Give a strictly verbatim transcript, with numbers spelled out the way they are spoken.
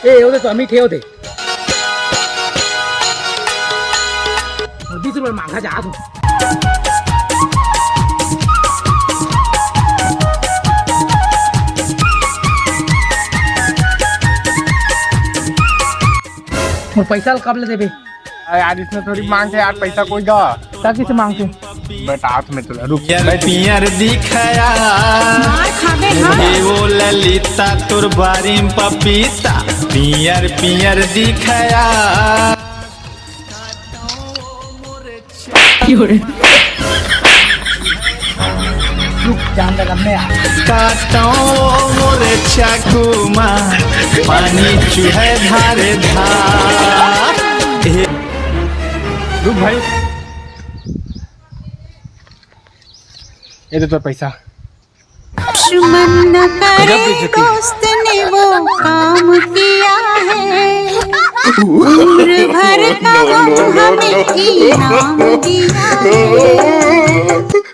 ए, ये दे तो अमीठ हे, ये दे। अउ बीस रुपया मांगा जात हूँ। मोर पैसा ल कब ले देबे? अरे यार, इसने थोड़ी मांगथे यार पैसा कोई दा। ता किसे मांगथे? बतात में तो रुक। पियर पियर दिखया। मार खाबे ना। हे वो ललिता, तोर बारी में पपीता। पियर पियर दिखया। रुक, जान लगा मैं आ। काटो मोरे चाकू मा, पानी चुहे धारे धार। हे। रुक भाई, ये दे तो पैसा। दुश्मन न करे, गजब बेइज्जती। दोस्त ने वो काम किया है, उम्र भर का गम हमें इनाम दिया है।